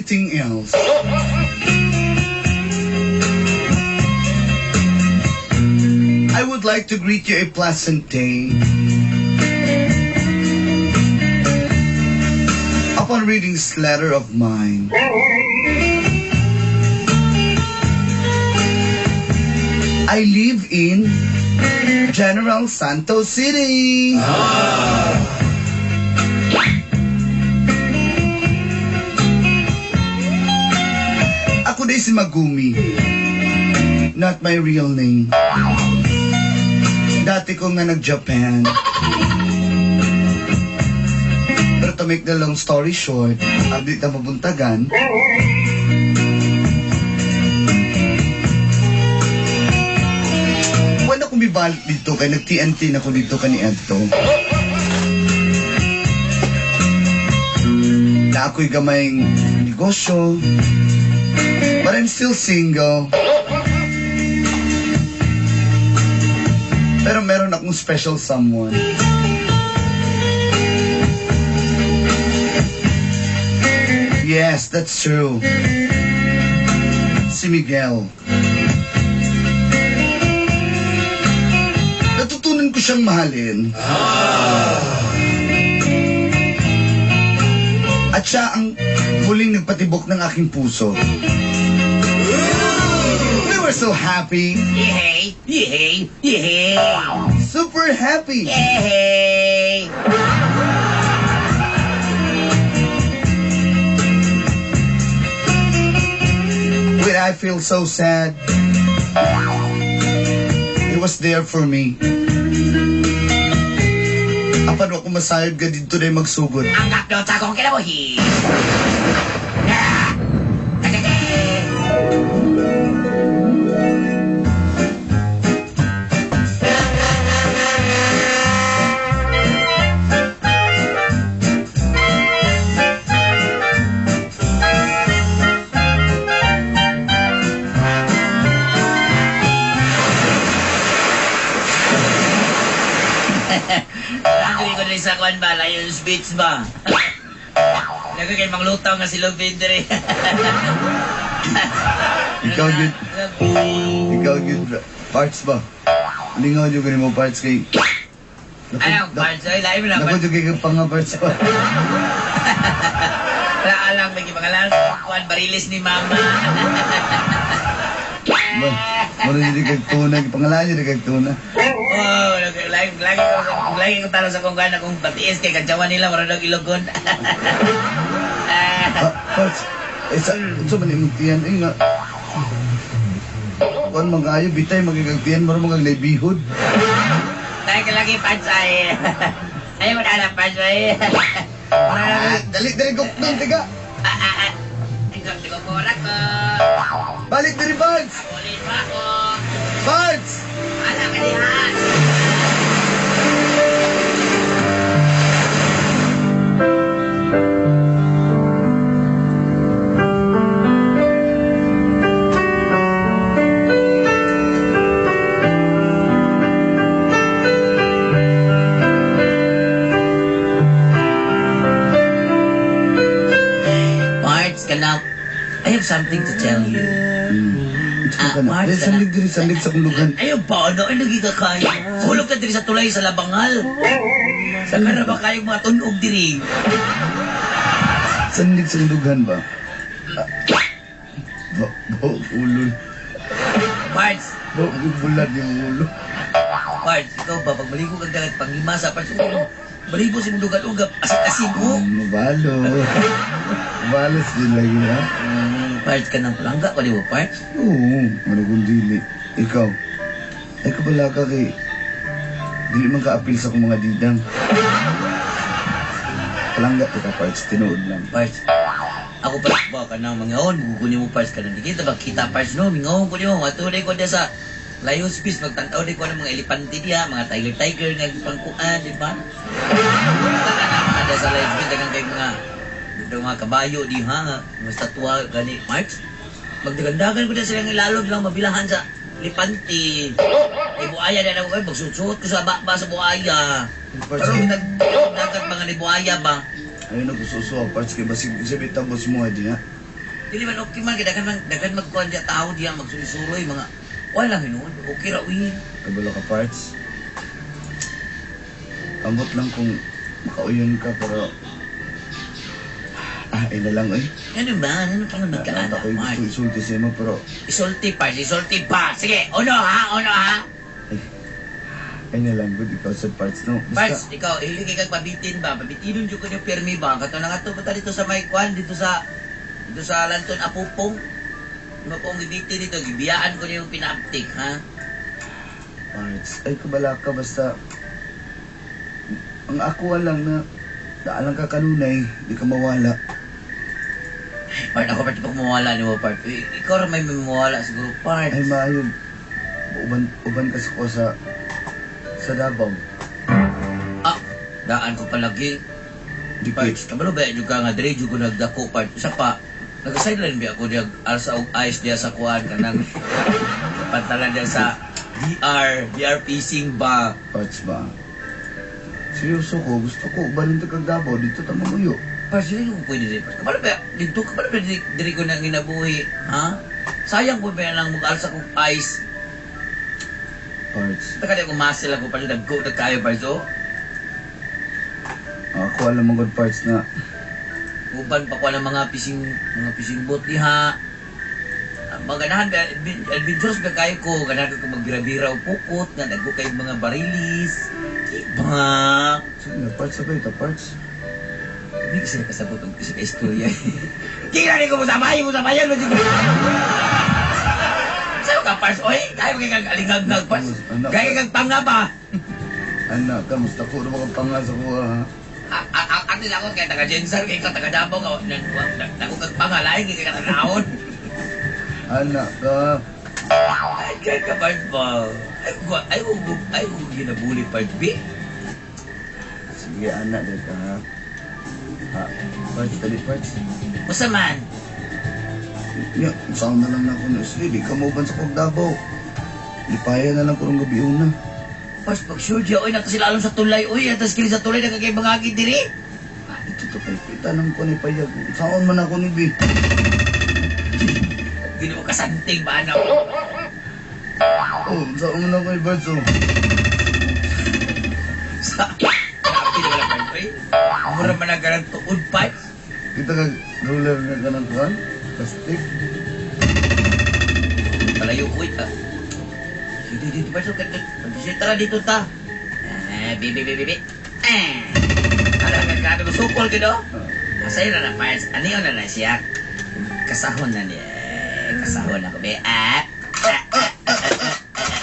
anything else. I would like to greet you a pleasant day. Upon reading this letter of mine, I live in General Santos City. Ako day si Magumi. Not my real name. Dati ko nga nag-Japan. Pero to make the long story short, ang di ta mabuntagan, wala akong mibalik dito kay nag-TNT na ko dito kani Edto. Na ako'y gamayng negosyo, but I'm still single. Pero meron akong special someone. Yes, that's true. Si Miguel. Natutunan ko siyang mahalin. At siya ang muling nagpatibok ng aking puso. We were so happy. Yehey! Yehey! Yehey! Super happy. Yehey! When I feel so sad, he was there for me. Apan ako masayod ka dito na magsugod. Ang gapyo sa akong kinabuhi! Ah! Ang ko diri sa kuan ba, Lions Beach ba? Nago kay manglutaw nga silog diri. Ikaw gyud. Ikaw gyud parts ba? Lingaw jud gani mo parts kay. Anong parts? Ay, lain mo na Nako parts. jud kay panga parts ba? Wala alang may gipangalan kuan barilis ni mama. Ba, mo na jud kay tuna, pangalan jud kay tuna. Oh, lagi lagi ko lagi ko talo sa kong kuan akong batiis kay kadyawan nila mura daw ilogon. Ah, parts. Eh, sa, unsa man imong tiyan eh nga. Kuan man kaayo bitay magigag tiyan mura mga naibihod. Tayo ka lagi parts ay. Ay mo na parts ay. Ah, dali dali gukdon tiga. Ah ah ah. Ikaw tigo ko ko. Balik diri parts. Ulit pa ako. Parts. Ala ka diha. Parts ka na. I have something to tell you. Ah, Ah, parts dali ka na. sanlig diri sanlig sa kulugan. Ayaw ba? Ano? Ay, lagi ka kayo. Hulog ka diri sa tulay sa labangal. Sa ka na ba kayong mga tunog diri? Sanlig sa kulugan ba? Ah, Ba, ba, ulo. Parts, Ba, bulad yung ulo. Parts, ikaw ba? Pag maligo kang dagat, panghimasa, Parts, oh, maligo si mong dugan-ugap, asin-asin mo. Mabalo. Mabalos din lagi, ha? Parts ka ng palangga, pa di ba, Parts? Oo, ano kung dili. Ikaw, ay kabala ka kay... Dili man ka-appeal sa akong mga didang. Palangga to ka, parts, tinuod lang. Parts, ako pa ba ka nang mangaon, mugunin mo Parts ka nang di kita ba kita Parts no, mingaon ko nimo, matulay ko diya sa Lions Beach, magtan-aw di ko ng mga elepante diya, mga tiger-tiger nga gipangkuan, di ba? Mga diya sa Lions Beach, daghang kay mga mga kabayo diha, nga, mga statwa gani Parts. Magdagandagan ko diya silang ilalog lang mabilahan sa elepante. Ay buaya na ako, ay magsuot ko sa ba sa buaya. Parts, Pero dagat mga ni buaya ba? ayun nagsusuwa, parts, kay basig sabi tabos mo diha. Dili man okay man, kay daghan man, daghan magkuhan diya tao diya, magsuloy-suloy, mga, wala lang hinuon, okay ra, uy. Kabalo ka parts. Ambot lang kung makauyon ka pero ah, ay na lang eh. Ano ba? Ano pa nga magkaana, Ako yung gusto Pards? isulti sa imo pero Isulti, Pards, isulti pa. Sige, uno ha, uno ha. ay, ay na lang good ikaw sa parts no. Pards, Basta ikaw, hilig kay kag pabitin ba? Pabitinon jud ko niyo pirmi ba? Kato na nga to, punta dito sa may kwan, dito sa Lanton Apupong. Di ba pong gibitin dito, gibiyaan ko niyo yung pinaaptik, ha? parts ay kabala ka basta ang ako lang na daalang ka kanunay, di ka mawala. Part, ako, part, pag mawala ni mo, part. Uy, ikaw ra may mawala siguro, part. Ay maayo uban uban ka sa ko sa Davao. Ah, daan ko palagi. Di kay Parts, kabalo ba yung ka nga dire jud ko nagdako part. Isa pa, nag-sideline ba ako diya alsa og ice diya sa kuan kanang pantalan diya sa DR, DR facing ba. parts ba? Seryoso ko, gusto ko ubanin ta kag Davao dito ta mamuyo. Parts, dili ko pwede dire. Parts, kabalo ba dito kabalo ba dire, dire ko na ginabuhi, ha? Sayang po ba lang mag-alsa kog ice. Parts. Taka di ako muscle ako parts, naggo na kayo parts oh. Ako alam mo good parts na Uban pa ko ng mga fishing boat diha. Ah, maganahan ba adventures ba kayo ko ganahan ko magbira-bira og pukot nga dagko kay mga barilis. Diba? Sige na, parts sabay ta parts. Hindi kasi nakasabot og isa ka istorya. Kaya ni ko mo sabayan mo jud. Sayo ka parts oy, kayo kay kag alingagngag parts. Anak, Kaya kag panga ba? Anak, kamusta ko na kang pangasa ko ha? Ate ako kay taga Jensar kay ka taga Davao ka dagko kag panga lain kay ka tanawon. Anak ka. Ay, kaya ka part ba? Ay, ko, ay, ko, ay, ko ginabuli part B. Sige, anak, dahil ka ha. Ha, parts, dali parts. Usa man. Ya, saan na lang na ako na sleep. Ikaw mo sa kog Davao. Lipaya na lang ko ng gabi una. Pas pag sure diya, oy, nato sila alam sa tulay, oy, atas kini sa tulay, nagkakay bangagi diri. Ito to kay kita nang ko ni payag. Saan man ako ni B. Ginoo kasanting ba na? Oh, saan man ako ni parts oh. Sa, grabe na wala part, oy. Mura man ang garang tuod, parts. Kita kag ruler nga ka ng kuhan. Plastic. Palayo ko, ah. Dito, dito, parts, oh, tara dito ta. Eh, bibi, bibi, bibi. Eh. Ano, grabe mo, sukol gino? Ah. Masaya na na, parts. Ano yun na na siya? Kasahon na niya. Kasahon ako, be. Ah. Ah, ah, ah, ah,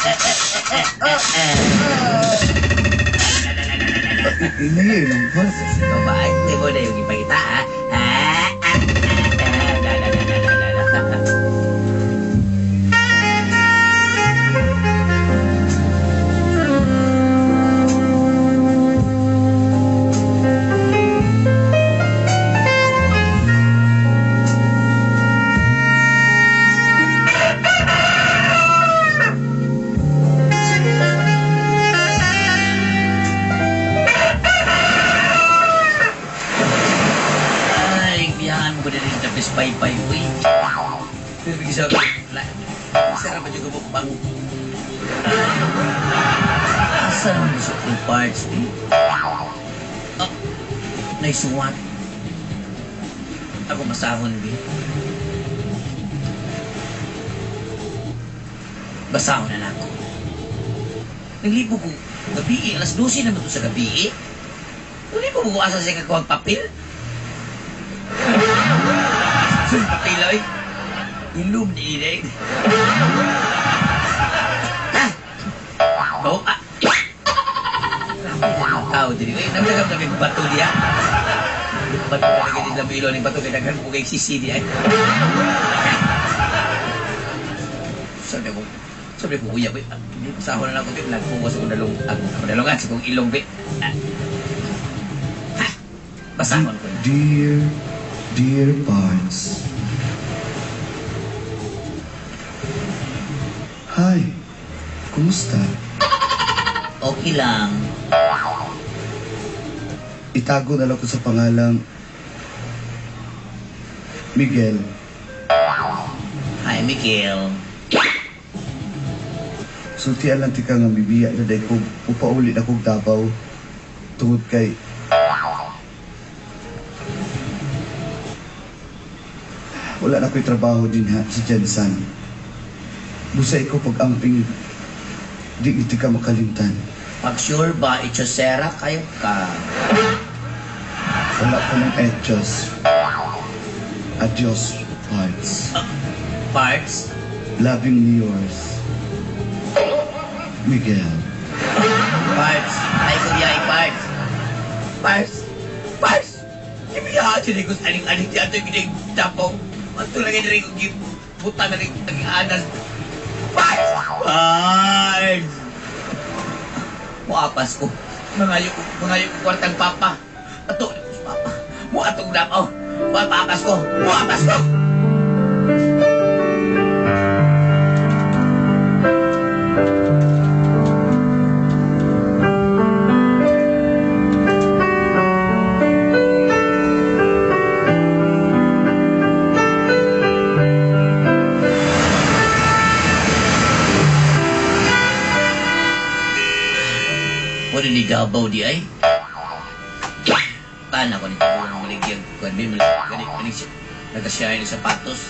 ah, ah, ah, ah. Inay lang parts. Ikaw ba? Ay, di mo na yung ipakita, ha? Ah, ah, ah, ah, da, da, da, da, da, da, da. Ay, biyahan mo ko na rin tapos bye-bye, uy. Pero bigyan sa... Sarap ba dyan ko bang... Asa naman sa akong parts, eh? Ah, naisuwat. Ako masahon, bi. Basahon na na ako. Naglibo ko, gabi eh, alas 12 naman to sa gabi eh. Naglibo ko asa siya kakuha ang papel. Sun papel oy. Ilum ni ire. Ha? Go ah. Grabe na ang tao diri. Uy, namlagam na kay bato diya. Bato na kay nila ilo ning bato kay daghan ko kay sisi diya. Sabi ko, sabi ko, kuya, uy, sahon na lang ko, bi, nagpuwas ako dalong, ako dalongan sa kong ilong, bi. Ah. Ha? Basahon ko na. Dear, dear parts. Hi, kumusta? Okay lang. Itago na lang ko sa pangalang Miguel. Hi, Miguel. Sultian lang tika nga bibiya na day ko upauli na kog Davao tungod kay wala na ko'y trabaho din ha sa Jensan. Busa ikaw pag-amping di iti ka makalimtan. Pag sure ba, itchosera kayo ka. Wala ko ng etchos. Adios, parts. Parts? Lovingly yours, Miguel. Parts. Ay, kuya, parts. Parts. Parts! Ibiyahan siya ko sa aling-aling siya ito yung Davao. Ang tulad na rin kong gibuta na rin naging anas. Parts! Parts! Muapas ko. Mangayo ko kwartang papa. Ato, papa. Muatong Davao. Muapas ko. Muapas ko! Wala ni Davao di ay. Tana ko nito ang maligyan. Kuan may maligyan. Gani siya. Nagkasyahin ng sapatos.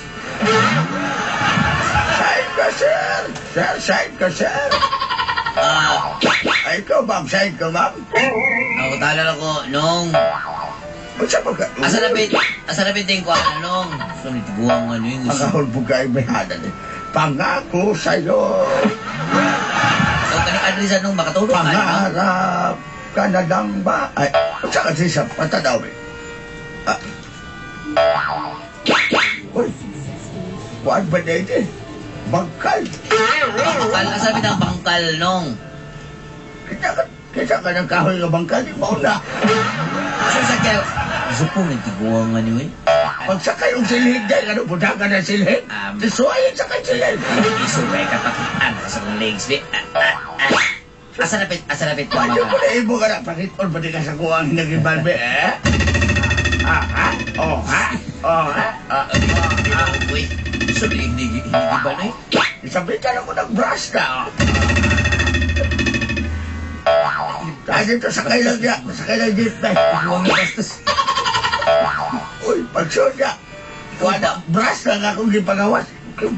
Sign ka, sir! Sir, sign ka, sir! Ah, Ay, ikaw, ma'am, sign ka, ma'am. ako talala ko nung Basta pagka... asa na bitin ko ano nung. So nitiguang ano yung Ang kahulbog ka ay may hanan eh. Pangako sa'yo, So kani address nung makatulog ka no? pangarap ka na lang ba? Ay, sa kasi sa patanaw eh. Ah. Uy, kuwan ba na ito eh? Bangkal. Bangkal, asa na ang bangkal nung. Kita ka ng kahoy nga bangkal, di mo na. Asa sa kaya Gusto po nitiguang ano eh. Pagsakay yung silhig dahil ano, punta ka ng silhig. Tisuayin sa kay silhig. Iso ba kapakitaan ka sa kong legs be. Asa na pit ko Paano mga. ko na imo ka na pakiton pa di ka sa kuwang hinagibal be, eh? Ah, ha? Oh, ha? Oh, ha? Ah, Uy, so hindi ba na eh? Isabitan ako ng brush na, oh. Ah, dito, sakay lang niya. Sakay lang jeep, eh. Tiguang na bastos. Uy, pagsun niya. Wala, brush lang akong gipagawas.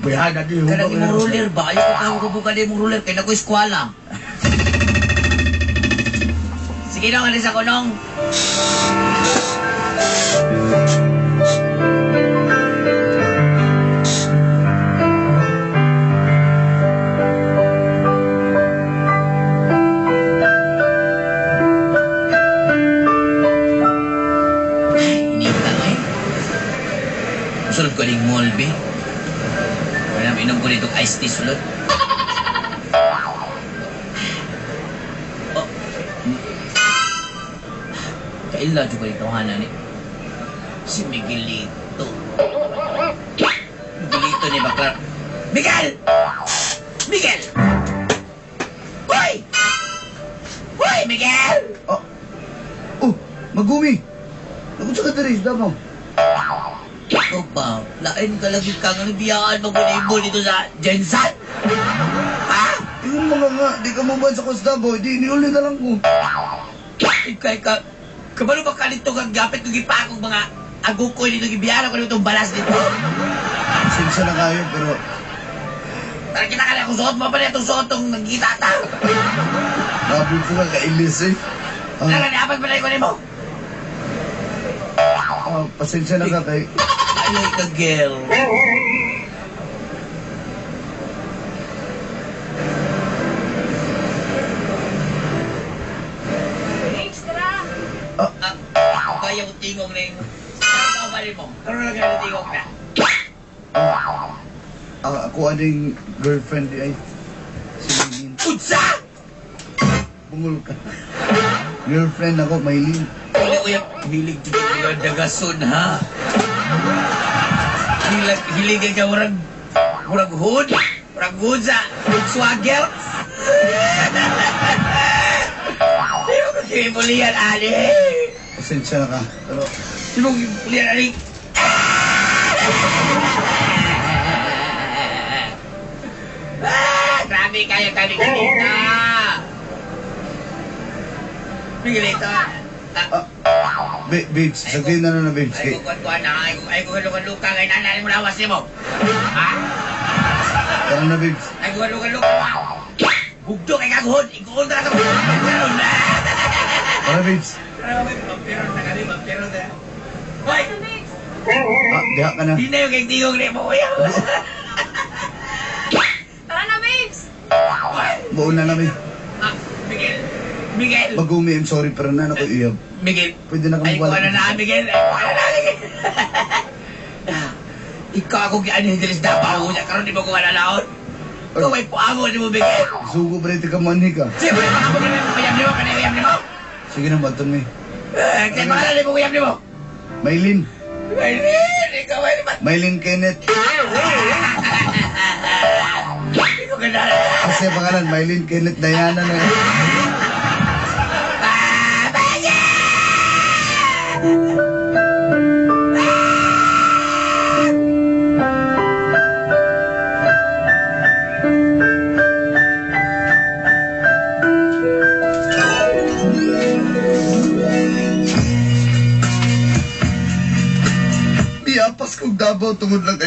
Bihana di Kanang imong ruler ba? Ayaw ko kayo kabuka na imong ruler kay nakoy eskwela. Sige nong, alis ako nong. Ay, inita ko eh. Sulod ko ning mall, be. Wala, inom ko nitong iced tea sulod. Oh. Kaila jud ko nito hana ni. Si Miguelito. Miguelito ni Baklar. Miguel! Miguel! Hoy! Hoy, Miguel! Oh, oh, Magumi! Naku sa ka diri, Davao. Ikaw ba? Lain ka lagi kang ano biyaan magunibol dito sa Jensan? Ha? Yung mga nga, di ka mo ba sa Kos Davao, di iniuli na lang ko. Ikay ka, kabalo ba ka dito kang gapit kong gipakong mga agukoy dito gibiyaran ko dito balas dito? Pasensya na kayo, pero Tara kita ka na akong suot mo pa na itong suot tong nagkita ta. grabe po ka kailis eh. Tara, niapat pa na ko nimo. Pasensya na ka kay... Ay, ka, girl. Extra! Kaya mo tingog na yun. Ano ba mo? Karoon lang kayo tingog na. Ako aning girlfriend di ay si Maylin. Unsa! Bungol ka. Girlfriend ako, Maylin. Wala ko yung hilig dito mga dagason, ha? Hilig, hilig ka murag hood, murag hood sa Volkswagen. Di mo ko kibulian, Ali. Pasensya na ka. Pero Di mo kibulian, Ali. Lami kayo kami kanina. Miguelito. Ah, babes, sabihin na na na, babes. Ay Kay, ko kuan na, ay ko luka kay nanay mo lawas nimo. Ha? tara na, babes. Ay ko luka luka. Bugto kay kaguhod, iguol na ka. Pero na. Tara, babes. Pero na kami, pero na. Hoy, Ah, diha ka na. di na yung kay tingog ni mo kuya. Tara na, babes! Buo na namin. Ah, Miguel. Miguel. Bagumi, I'm sorry, pero na ako iyab. Miguel. Pwede na Ay, kami ko ano na, Miguel. Ay, ko ano na, Miguel. Ikaw ako gianhin diri sa Davao niya karon di mo ko malalaon. Ikaw ay puango ni mo, Miguel. Sugo pa rin ka manhi ka. Siyempre, baka mo ganun mo kuyam nimo, kanay kuyam nimo. Sige na, baton mi. Eh, kaya pangalan ni mo kuyam nimo. Maylin. Miguel, ikaw ay ba? Maylin Kenneth. Ikaw ganda. Kasi ang pangalan, Maylin Kenneth Diana na. Ah, bagay! Miyapas kong Davao tungod lang kay